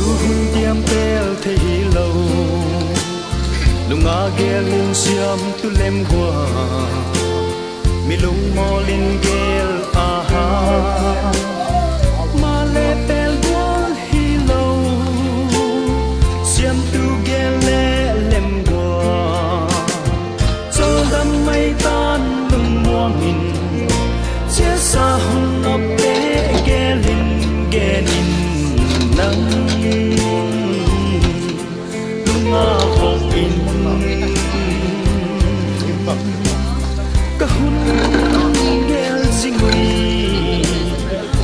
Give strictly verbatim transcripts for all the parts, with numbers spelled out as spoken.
Hun tiam pêl thei hilo, lung a gel in siamtu lem gua, mi lungmawl in gel a ha. Maleh pêl gual hilo, siamtu gel le lem gua, chawldam mai ta'n lungmuang in, siasa hun nopte gel in gen in, nang lung a vop in. Ka hun gel zing ui,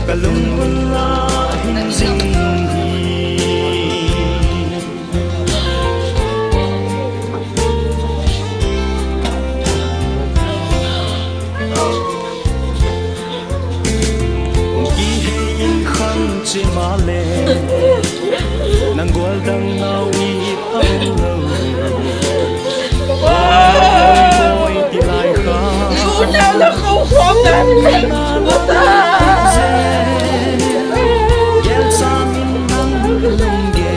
ka lungmuang la hin zing hi. Hung kihei in khang chia maleh, nang gual dang nau i pang lo. Oi, oi, ti lai kha. Gel sâng in nang lungge,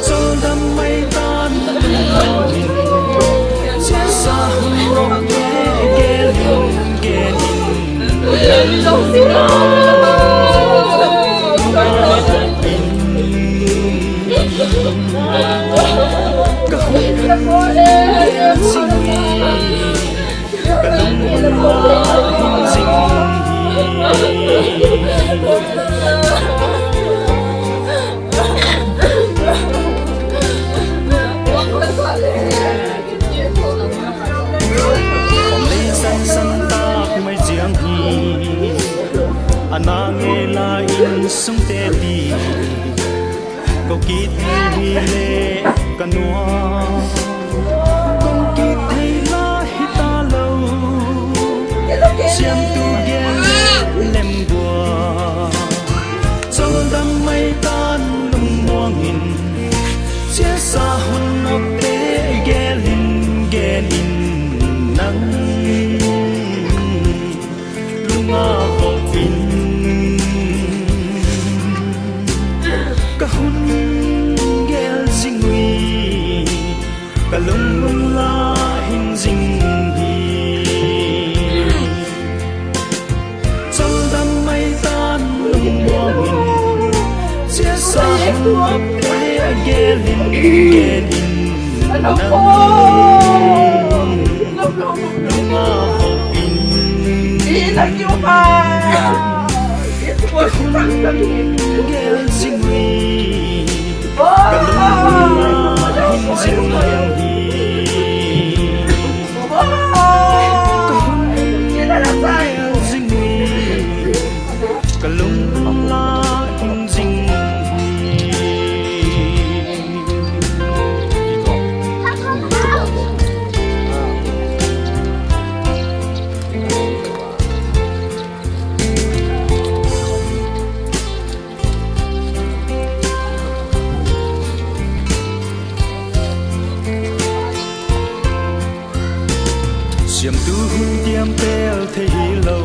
chawldam mai ta'n lungmuang in, siasa hun nopte gel in gen in, ka hun gel zing ui, ka lungmuang la hin zing hi. Khawmlei san san tak mai ziang hi, a na ngei la insungte ti, ko kit hi le ka nuam, ko kit thei la hi talo, siamtu gel le lem gua, chawldam mai ta'n lungmuang in, siasa hun nopte gel in gen in, nang lung a vop in. Ka hun gel zing ui, ka lungmuang la hin zing hi. Chawldam mai ta'n lungmuang in, siasa hun nopte gel in gen in, nang lung a vop in. Ka hun gel zing ui, ka lungmuang la hin zing hi. Ka hun gel zing ui, ka lungmuang la hin zing hi. Siamtu hun tiam pêl thei hilo,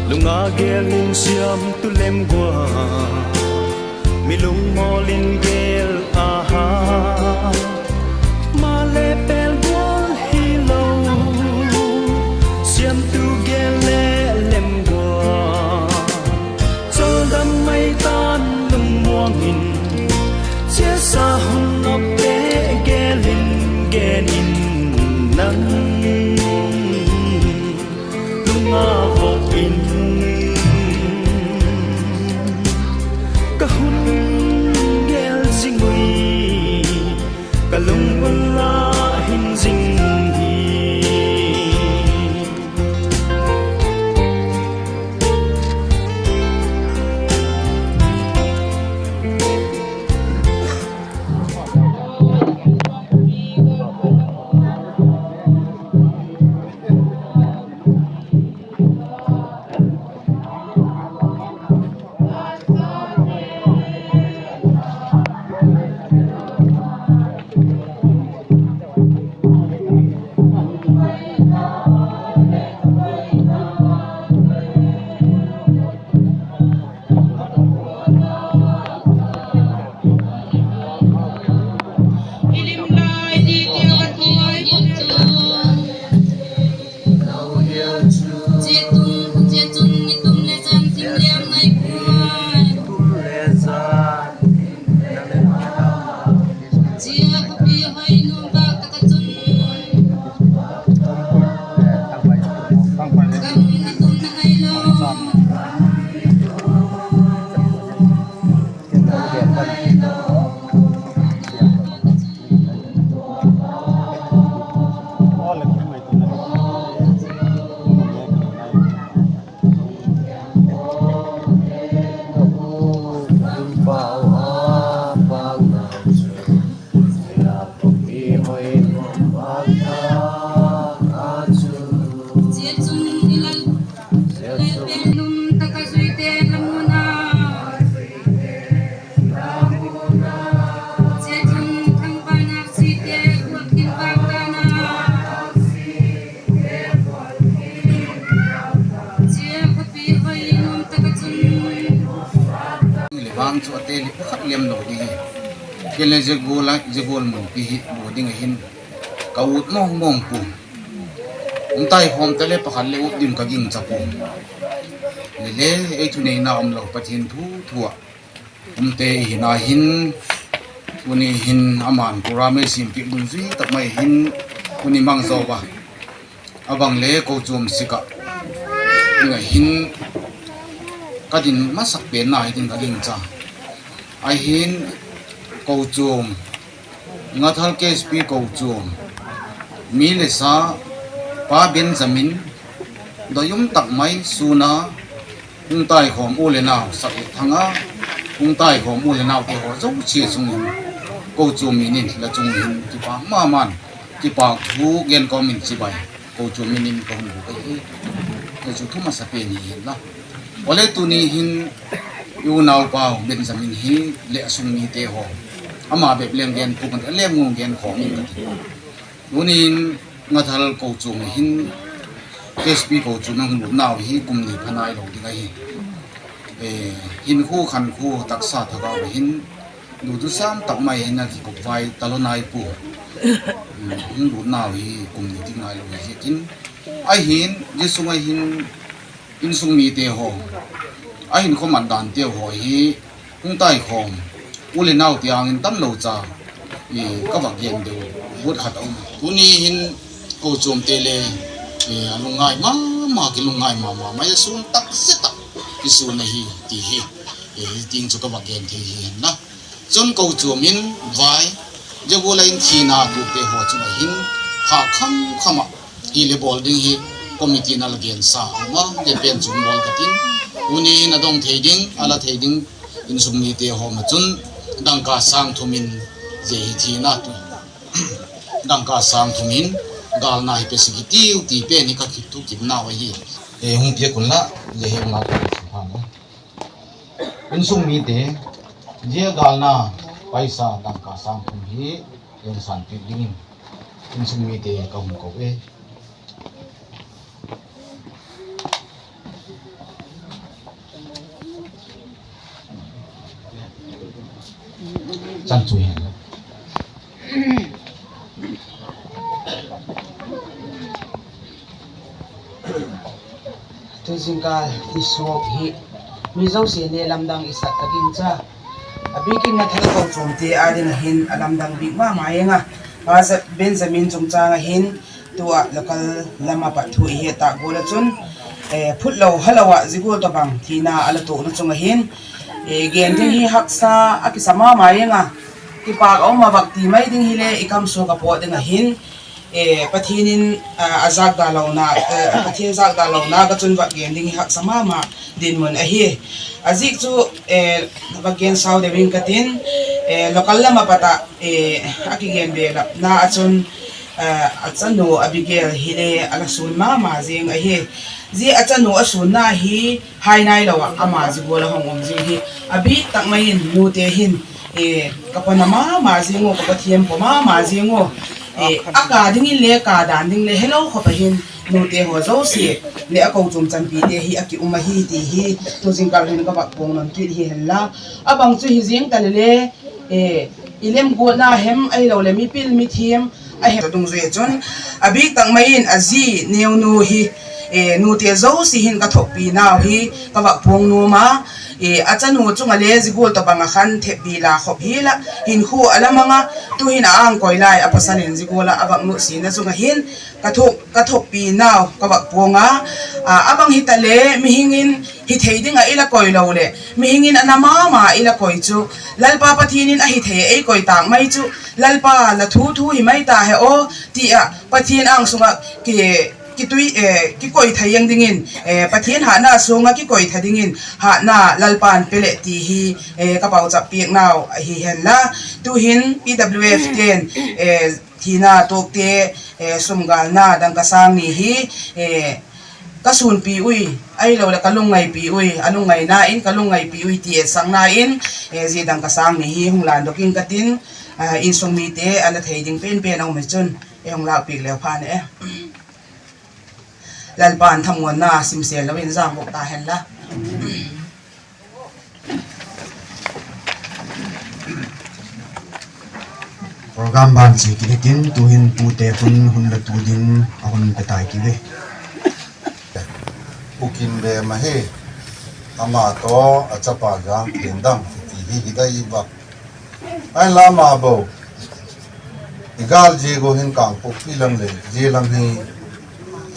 lung a gel in siamtu lem gua, mi lungmawl in gel a ha. Maleh pêl gual hilo, siamtu gel le lem gua, chawldam mai ta'n lungmuang in, siasa hun nopte gel in gen in, nang lung a vop in. Ka hun gel zing ui, ka lungmuang la hin zing hi. Zia khawpi hoi nuam bâk tak ah chun, gam na tum na ngailo, Leh vang chu a te leh pakhat lem lo ding hi. Ken le zia gual a, zia gual mun pi hi lua ding ahin ka ut mawng mawng pua. Um tai khawm ta le pakhat le ut ding ka gingcha pua. Leh le ei thuneina um lo Pathian thu thu ah umte i hina hin, tuni hin ama'n program ei siampiak dungzui tak mai hin tuni mang zaw a, a bang le kochuam sik ah ding ahin ka din masak penna hi ding ka gingcha. Ahin kochuam, Ngathal K S P kochuam, mi le sa, Pa Benjamin, doi um tak mai sûn a hung taikhawm u le nau, sak leh thang a hung taikhawm u le naute haw zosia chung in kochuam min in la chung in kipâk ma ma'n, kipâk thu gen kawm in chibai, kochuam min in ka hun bûk ahi. Zia chu thu masa pen hi hen la. Awle tuni hin i unaupau Benjamin hi leh a sung mite haw, ama bep leng gen pua ka ti a, lem ngun gen khawm in ka ti. Tuni in Ngathal kochuam hin, K S P kochuam a hung lutnau hi kum ni pha nailo ding ahi. Hinkhua khankhua taksa thagau a hin, dudu sâm tak mai hin a kikop vai talo nai pua. Hung lutnau hi kum ni ding nailo hi ziakin, ahin zia sung a hin insung mite haw, a hinkhua mat danteu haw hi hung taikhawm u le nau tiang in tamlo cha ka vak gen deu guat khat a um. Tuni hin kochuamte le a lungngai ma ma, kilungngai ma ma mai a, sûn tak zet ah kisûn ahi ti hi, tiang chu ka vak gen thei hi hen la. Chun kochuam in vai, zia gual a in thina tuakte haw chung a hin pha kham kham ah hile bawl ding hi committee in a la gensa a um a, zia pen chu bawl ka tin, tuni in a dong thei ding, a la thei ding insung mite haw ma chun dangka sâng thum in zia hi thina tu, dangka sâng thum in gâlna hi pe sik i tiu ti pen hi ka kip thu kipnau ahi. Hung piak unla, zia hi unla, insung mite, zia gâlna paisa dangka sâng thum hi ensan piak dingin insung mite ka hung ko e. Chan chu hen. Tu zingkal i suak hi mi zosia ne lamdang i sak ka gingcha. A bîk in Ngathal kochuamte â ding a hin a lamdang bîk ma ma ing a. Pa Benjamin chungchâng a hin tu ah local lam ah pat thu i het tâk gual ah chun, phutlo halo ah zia gual tawhbang thina a la tuakna chung a hin gen ding hi haksa a kisa ma ma ing a. Kipâk a um a, vak ti mai ding hile i kam suak a pawt ding a hin, Pathian in a zâkdalona, Pathian zâkdalona ka chun vak gen ding hi haksa ma ma dinmun ahi. A ziak chu vak gen sau deu ing ka tin, local lam ah pat ah a kigen belapna ah chun a chanu Abigail hile a la sûn ma ma zing ahi. Zia a chanu a sûnna hi hai nailo ah ama zia gual a hung um zing hi a bîk tak mai in nute hin ka pona ma ma zing ua, ka pathiam paw ma ma zing ua, a ka dingin le ka dan ding le helo khop a hin nute haw zosia leh a kochuam chanpite hi a ki um ahi ti hi tu zingkal hin ka vak puang nawn kit hi hen la. A bang chu hi zing ta le le, i lemguatna hem ahiloleh mipil mithiam a hem dungzui ah chun a bîk tak mai in a zi neunu hi, nute zosia hin ka thokpinau hi ka vak puang nuam a, a chanu chung ah le zia gual tawhbang ah khan thepbi la khop hial ah hinkhua a la mang a, Tu'hin a âng koi lai a pasal in zia gual ah a vak nutsiatna chung ah hin ka thuak, ka thuakpi nau ka vak puang a, a bang hitale mihing in hithei ding ah i la koi lo leh, mihing in a na ma ma i la koi chu, Lalpa Pathian in a hithei ei koi tâk mai chu, Lalpa, la thu thu hi mai ta he aw, ti ah Pathian âng sung ah ki, kitui, kikoi thei ang dingin, Pathian hatna sung ah kikoi tha dingin hatna Lalpa'n pe leh ti hi ka pauchap piak nau ahi hen la. Tu'hin P W F te'n thina tuakte sum gâlna dangka sâng ni hi ka sûnpi ui, ahiloleh ka lungngaipi ui, a lungngaina in ka lungngaipi ui ti etsakna in, zia dangka sâng ni hi hung lândok ing ka tin, insung mite a la thei ding pen pen a um hi chun ei hung lâkpiak leu pha'n e. Lalpa'n thamuanna simsel lo in zang bawk ta hen la. Program ban chia kit hitin, tu'hin pute hun, hun la tu ding a hun pe tai kit e. Pu Kimbem ahi, ama tawh a chapa Jangthiandam ti hi hi dai va. Ahinla ama bo, i gâl ziak ua hin Kangpokpi lam leh zia lam hi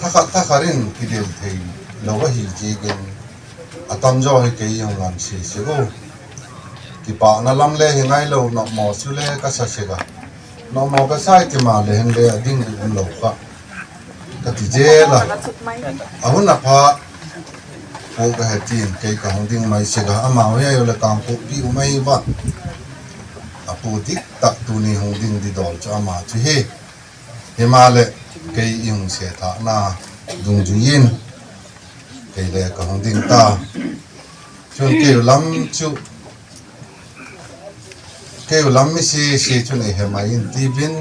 thakhat thakhat in kidel thei lo ahi ziakin, a tamzaw hi kei hung lam sia sek u. Kipâkna lam le hi ngailo, nopmaw chule ka sa sek a, nopmaw ka sa i ti maleh hinle a ding ding umlo kha ka ti zel a. A hun a pha pua ka he tin kei ka hung ding mai sek a, amau hi ahiu leh Kangpokpi um ahi va. A pu dik tak tuni hung ding di dawl chu ama chu hi. Himaleh, kei i hung se thâkna dungzui in kei le ka hung ding ta. Chun kei u lam chu, kei u lam mi si si chun ei he mai in ti vin,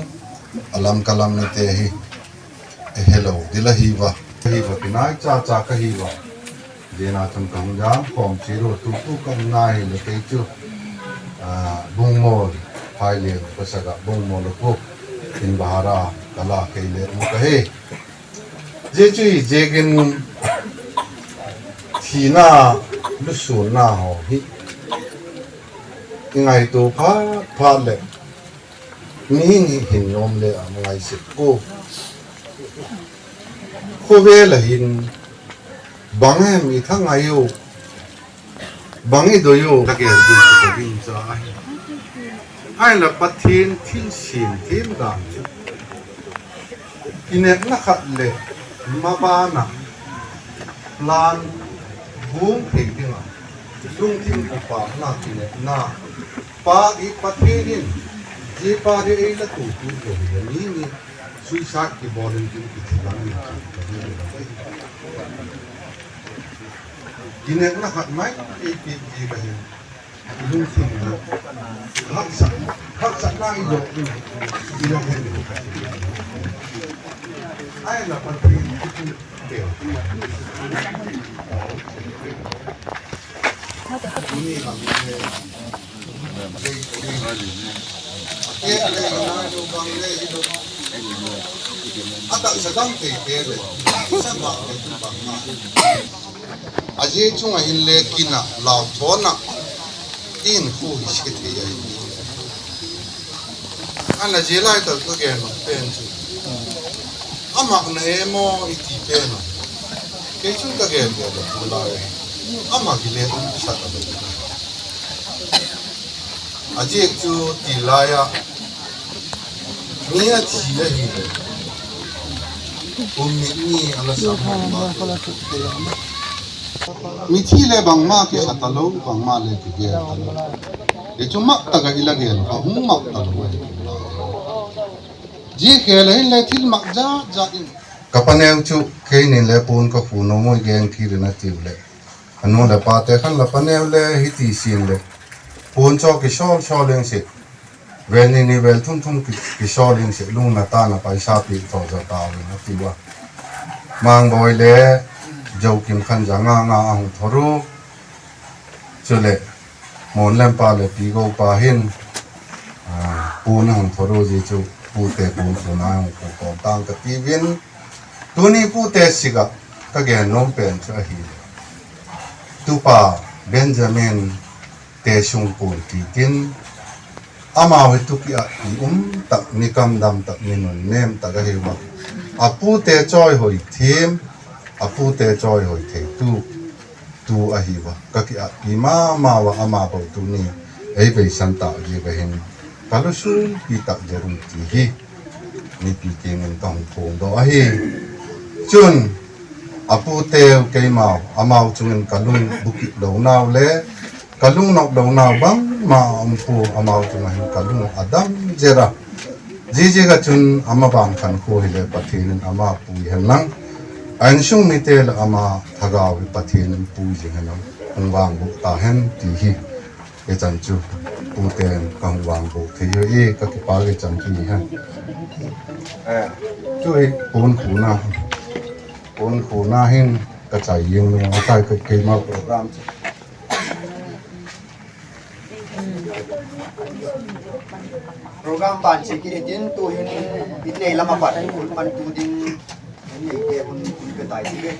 a lam ka lam mite hi ei helo dil ahi va. Ahi va, kinai cha cha ka hi va. Zia na chun ka hung jam khawm chi ru tu tu ka hung nai hileh kei chu Bungmawl, Phaileng ka sak ah Bungmawl a khu in bahar a ka la kei le um ka hi. Zia chu hi ziakin thina, lusûnna haw hi i ngaitua phat phat leh mihing hi hin nuam le a ngai sek u. Khawvel ah hin bang hem i tha ngai u, bang i doi u, ka gen ding chu ka ding cha ahi. Ahinla Pathian thil siam thiam dan chu kinepna khat leh maban ah plan guang thei ding ah lungthim kipâkna kinepna, pa i Pathian in zia pa hi ei la tu tu lo hi a, mi ni suicide kibawl in tin kithi lam in chu ka ding lo. Kinepna khat mai ei piak di ka hin, i lungthim lo, haksatna i lo in, i lo hen, ai la Pathian i tu te. A taksa dang tei te le, sa bak te tu bang ma. A zia chung ah hinle kin ah lau thawn ah, i in khu hi sia thei ahi. Ana zia lai tak ka gen pen chu, a mak na e maw i ti pen a, kei chun ka gen pen a tu lai, a mak hile um sak a lo. A ziak chu ti lai ah, mi a thi ahileh, um mit ni a la sa ma. Mithi le bangma kisa talo, bangma le kigel talo. Hi chu mak tak ah i la gen kha hung mak talo ahi. Zia khel ah hinle thil mak zat zat in, ka paneu chu keini'n le puan ka khu nuam ui gen thil in a tiu leh, a nu leh pate khan la paneu le hiti sin leh puan chaw kisawl sawl ing si, vel ni ni vel thum thum ki, kisawl ing si, lungna tan a paisa piak tho zaw tau in a tiu a. Mangbawi le Zokim khan za nga nga a hung thor u. Chuleh, Muanlempa leh Pigopa hin puan a hung thor u, zia chu pute puan khuna a hung khu kawm tang ka tiu in, tuni pute sik ah ka gen nuam pen chu ahileh, tupa Benjamin te sung puan kit in, Amau hi tu kiakpi um tak, ni kamdam tak, ni nunnêm tak ahi ua. A pute chawihoi thiam, a pute chawihoi theitu tu ahi ua. Ka kiakpi ma ma ua, ama bo tuni ei veisan tâk ziak a hin ka lusûnpi tak zet u ti hi mipi kiang in ka hung phuangdaw ahi. Chun, a puteu keimau, amau chung in ka lung bukit lonau le ka lungnop lonau bangma um pua, amau chung ah hin ka lung a dam zet a. Ziaziak ah chun ama vang khankhua hile Pathian in ama pui hen lang, a insung mite leh ama thagau hi Pathian in pui zing hen lang, hung vangboh ta hen ti hi. I chan chu pute'n ka hung vangboh thei hi, ka kipâk i chan chu hi hen. Chu hi puan khuna, puan khuna hin ka chai ziang nung a tai ka keima program chu. Program ban chia kit intin, tu'hin innei lam ah pat in kulpan tu ding, inneite hun hun pe tai ti ve.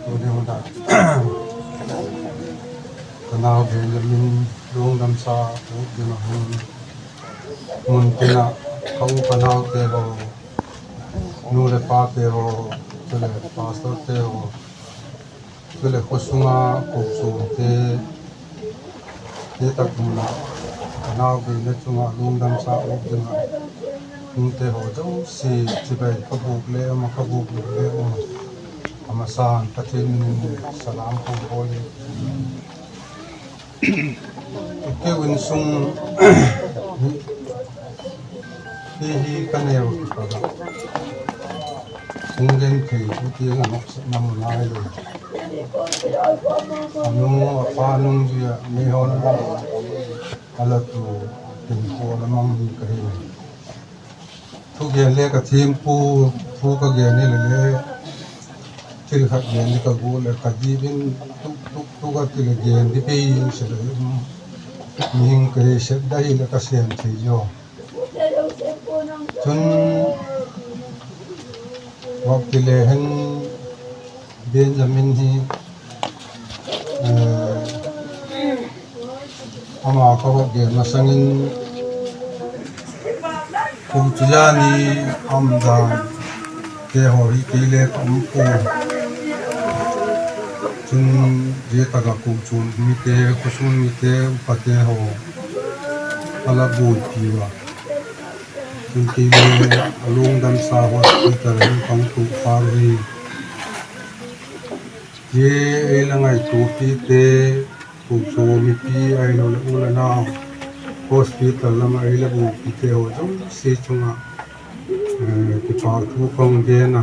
Tuni hun ah ka nau Benjamin lungdamsa ut ding ah hin mun tin ah ka u ka naute haw, nu leh pate haw, chuleh pastorte haw, chuleh khawsung a kochuamte, hi tak mun ah ka nau Benjamin chung ah lungdamsa ut ding ah hungte haw zosia chibai ka bûk le um a, ka bûk le um a, a masa'n Pathian min in salam ka hun bawl hi. Keu insung hi, hi ka neu kipat ah hung genthei tu tiang a nopsakna mu nai lo. A nu a pa nung zia meihon lam a la tu, tin khua la mang hi ka hi. Thugen le ka thiampu, thu ka gen hile le, thil khat gen di ka guat leh ka dip in tuk tuk tuk a ti leh gen di bei se le, mihing ka hi sep da hileh ka sêm thei zaw. Chun, vak ti le hen, Benjamin hi, ama ka vak gen masang in, kum chu zani a um dante haw hi kei le ka um pua. Chun, zia tak ah kochuam mite, khawsung mite, upate haw a la buaipi ua. Chun kei le a lungdamsa hospital ah hin ka hung tu phat hi. Zia ei la ngaituapite, kochuam mipi ahiloleh u le nau, hospital lam ah ei la buaipite haw zosia chung ah kipâk thu ka hung gen a.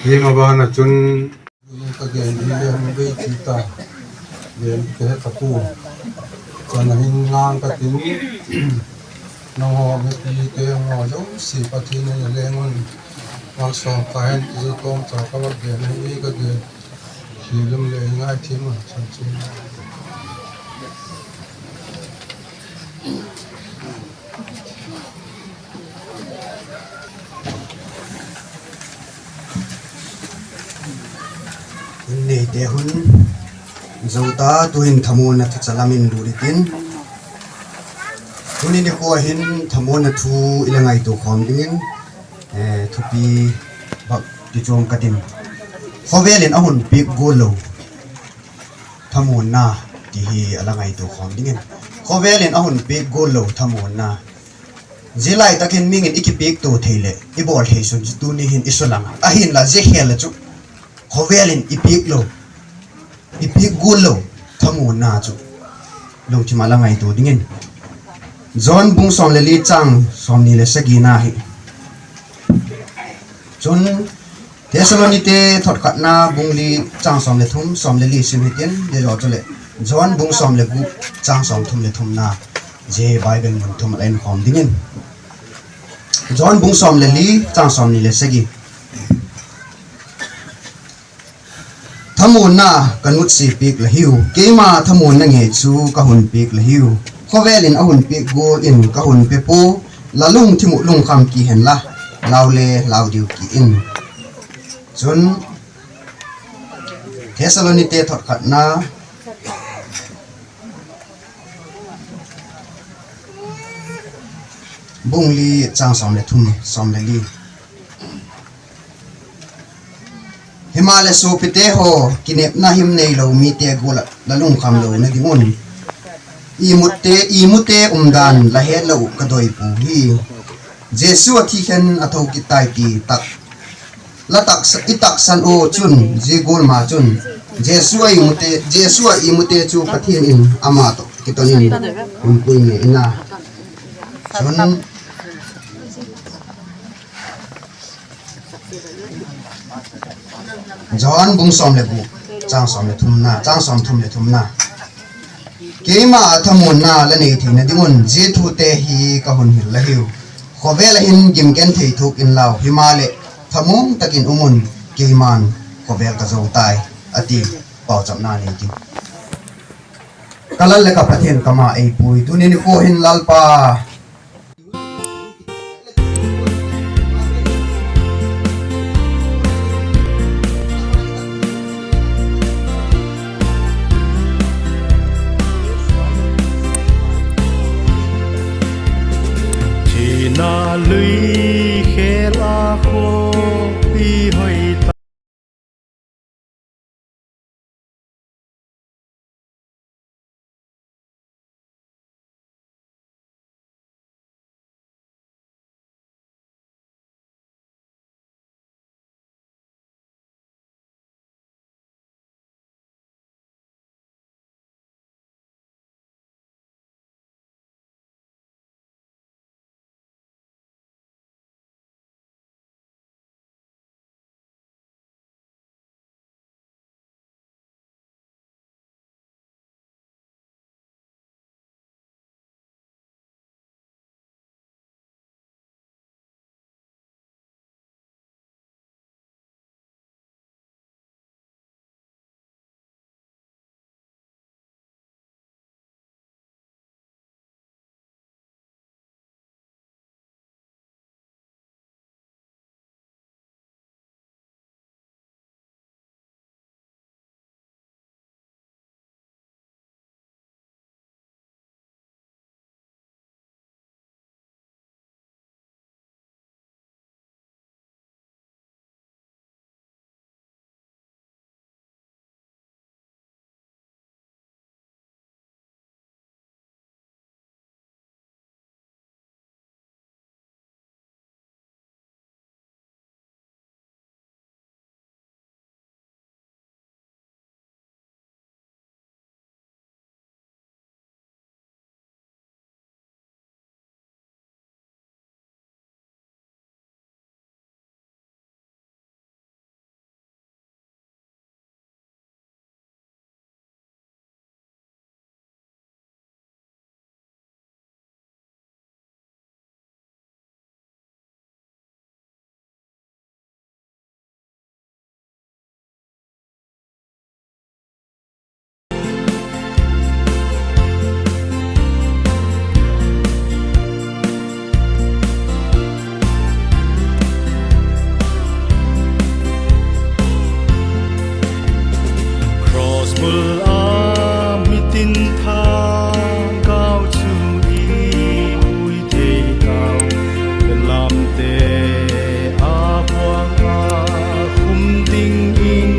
Zia ma ban ah chun ka gen hile hung bei ti ta, gen ka he ta pua. Chan a hin ngang ka tin, nanghaw mipite haw zosia Pathian in a leng un malsawm ta hen ti zia tawmcha ka vak gen ahi, ka gen. Hilum le ngaithiam un chan chu Inneite hun zo ta, tu'hin thamuanna thucha lam in lut intin, tuni nikhua hin thamuanna thu i la ngaitua khawm dingin thupi bak ti chuam ka tin. Khawvel in a hun piak gual lo thamuanna ti hi a la ngaitua khawm dingin, khawvel in a hun piak gual lo thamuanna. Zia lai tak in mihing in i kipiaktua thei leh i bawl thei sun chu tuni hin i sulang a, ahinla zia khêl a chu khawvel in i piak lo, i piak gual lo thamuanna chu lungthim a la ngaitua dingin, John bung sawm le li châng sawmni le sagina hi. Chun, Thessalonite thotkhatna bung li châng sawm le thum, sawm le li sim hitin, zia zaw chuleh John bung sawm le guk châng sawmthum le thumna, zia Bible mun thum a la en khawm dingin. John bung sawm le li châng sawmni le sagi. Thamuanna ka nutsia piak la hiu, keima thamuanna ngei chu ka hun piak la hiu. Khawvel in a hun piak gual in ka hun pe pua, la lungthim uh lungkham ki hen la, lau le lau diu ki in. Chun, Thessalonite thotkhatna bung li, chang sawm le thum, sawm le li. Himaleh suapite haw, kinepna him neilo mite gual ah la lungkham lona ding un, imute, imute umdan la hetlo uh ka doi puau hi. Jesu a thi khen a tho kit tai ti tak la taksa, i taksan u chun, zia gual ma chun, Jesu a imute, Jesu a imute chu Pathian in ama tawh kiton in pumpui ngei in a. Chun, Johan bung sawm le guk, chang sawm le thumna, chang sawm thum le thumna. Keima ah thamuanna la nei theina ding un zia thute hi ka hun hil la hiu. Khawvel ah hin gim genthei thuak inlau, himaleh thamuang tak in um un, keima'n khawvel ka zo tai, a ti. Pauchapna nei ding. Ka Lal leh ka Pathian, ka ma ei pui, tuni nikhua hin Lalpa, thina lui khel a khawpi hoi ta Cross bul a mitin thagau chu i pui thei tau, belamte a huang a khum dingin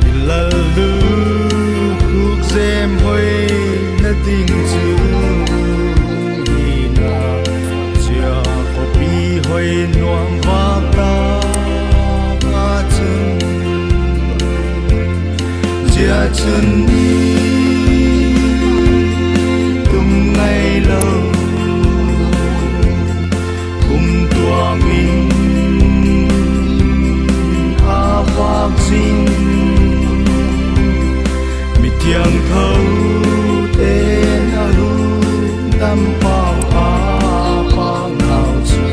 i Lal lu khuk zem hoina ding chu hina, zia khawpi hoi nuam vâk tak a chun, zia chun ni tum ngailo, kumtuang in a vâk zing, mithiangthote'n a lungdam pau a pâk nau chu,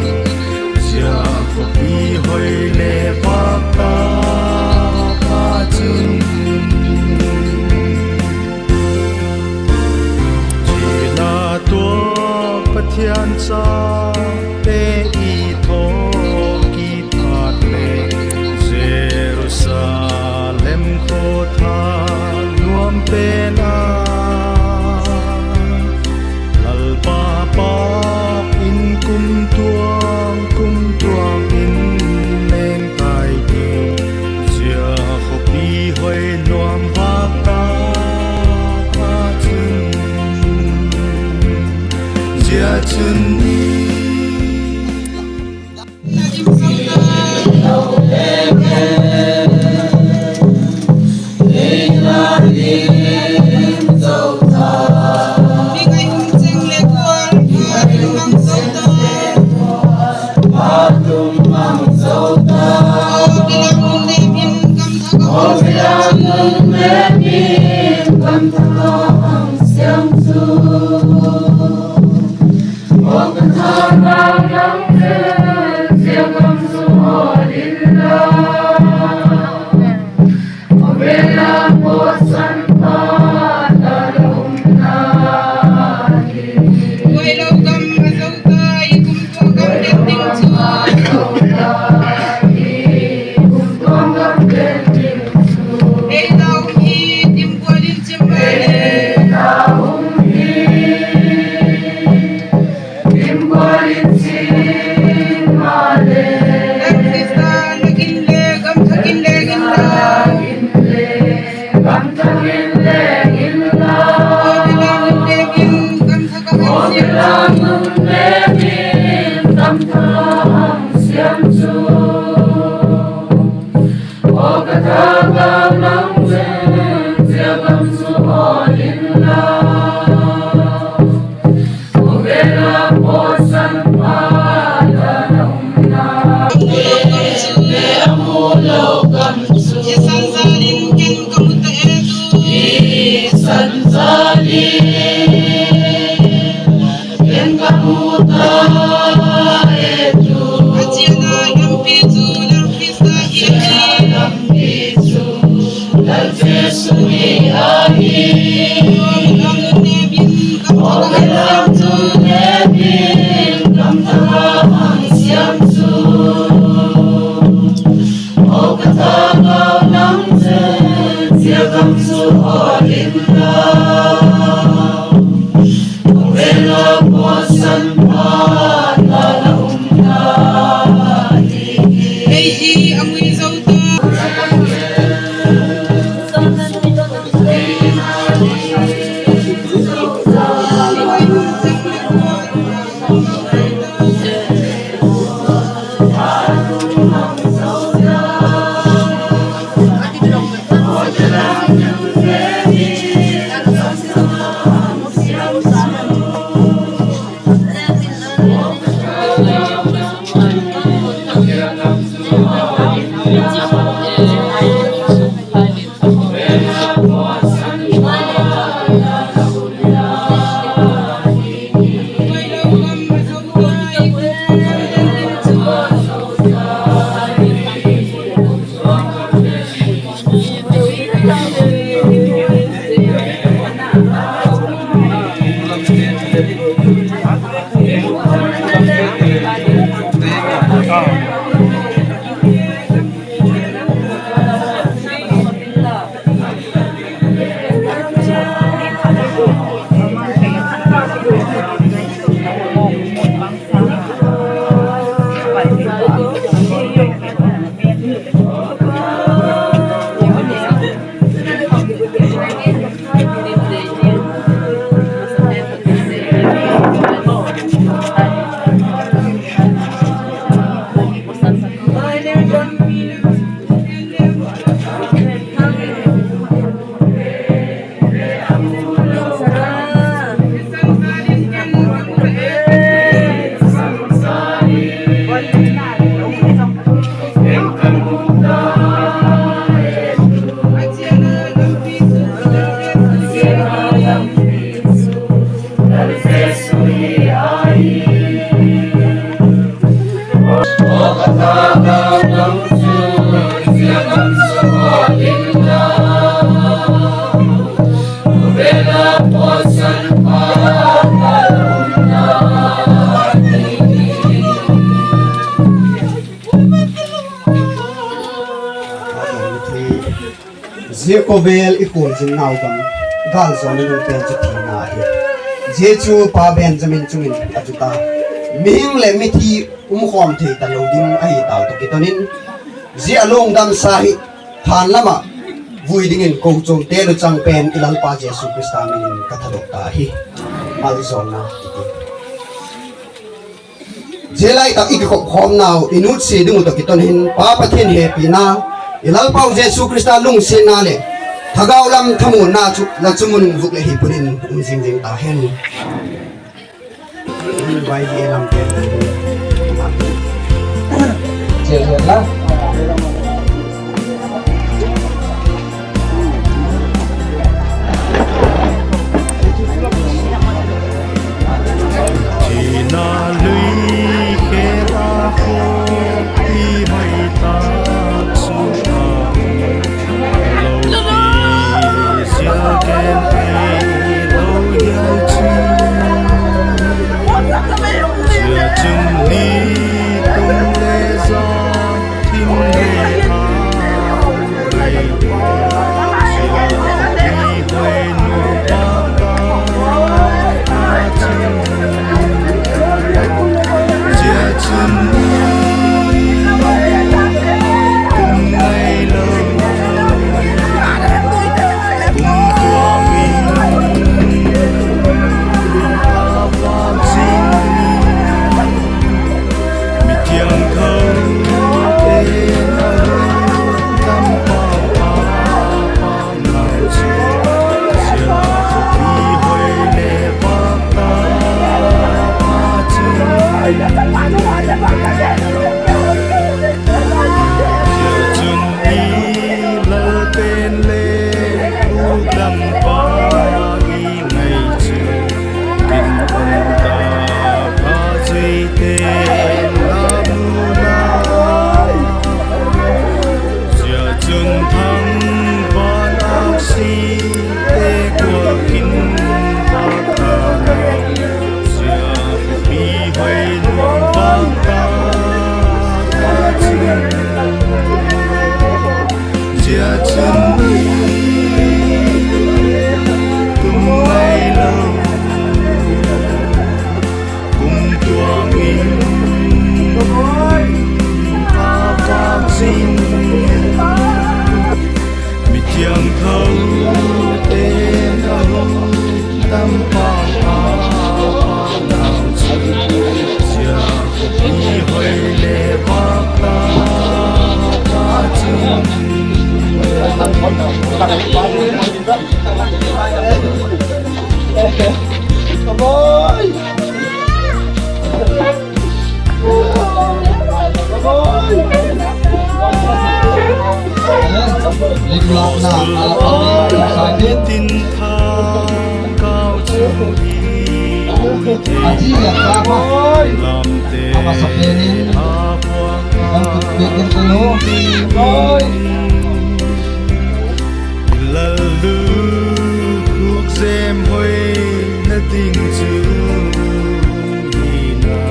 zia khawpi hoi le vâk tak a chun Zia khawvel i khualzin nau gam gâl zawna ding pen chu thina ahi. Zia chu Pa Benjamin chung in a chu ta, mihing leh mithi um khawm thei talo ding ahi tau tawh kiton in, zia a lungdamsa hi thân lam ah vui dingin kochuamte luchang pen i Lalpa Jesu Khrista min in ka thadok ta hi. Malzawlna. Zia lai tak i kikhop khawmnau i nutsia ding uh tawh kiton hin Pa Pathian hepina, i Lalpau Jesu Khrista lungsiatna leh thagau lam thamuanna chu la chung un vuk leh hi pun in um zing zing ta hen. Vai hi lam pen. Chia chia la. Thiangtho te a hung tam pa a, pa nau chu, zia khawpi hoi le vâk ta, ta chun. Limlâkna a la pang in sa ding. Tin tha kau chu hi, a chi le ka ma, lamte a masa pen in, a puak a, kan kut pek in ka lo. Oi. Lal lu khuk zem hoina ding chu hina,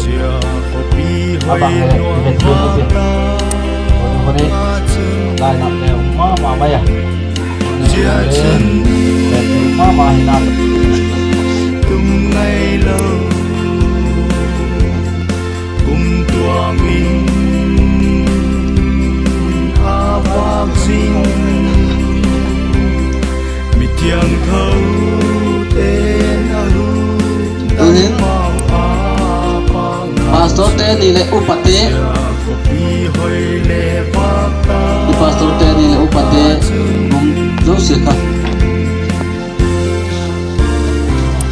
zia khawpi hoi nuam vâk ta, a chun. Lainat le um ma ma mai a. Zia chun ma ma hina. Tum ngai lo. Kum tuang in a vâk zing, mithiangtho te'n a hung dan pau a, pastor te ni leh upate, pastor te ni leh upate, um, zosia kha.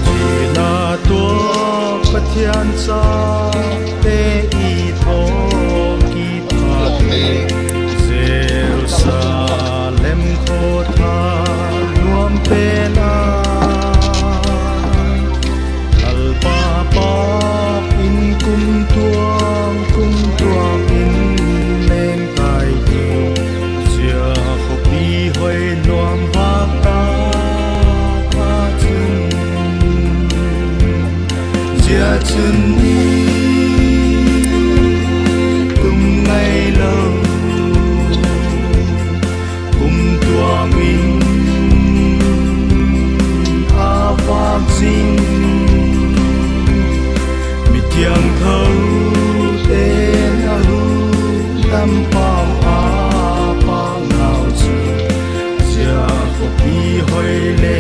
Thina tua Pathian chate i thawkit phat le, Jerusalem khawtha nuam pen a, Lalpa pa in kum tuang, kum tuang in leng tai ti, zia khawpi hoi nuam vâk ta, ta chun. Zia chun tum ngai lo, kum tuang in a vâk zing, mithiangtho te'n a hung dan pau a, pa nau chu, zia khawpi hoi le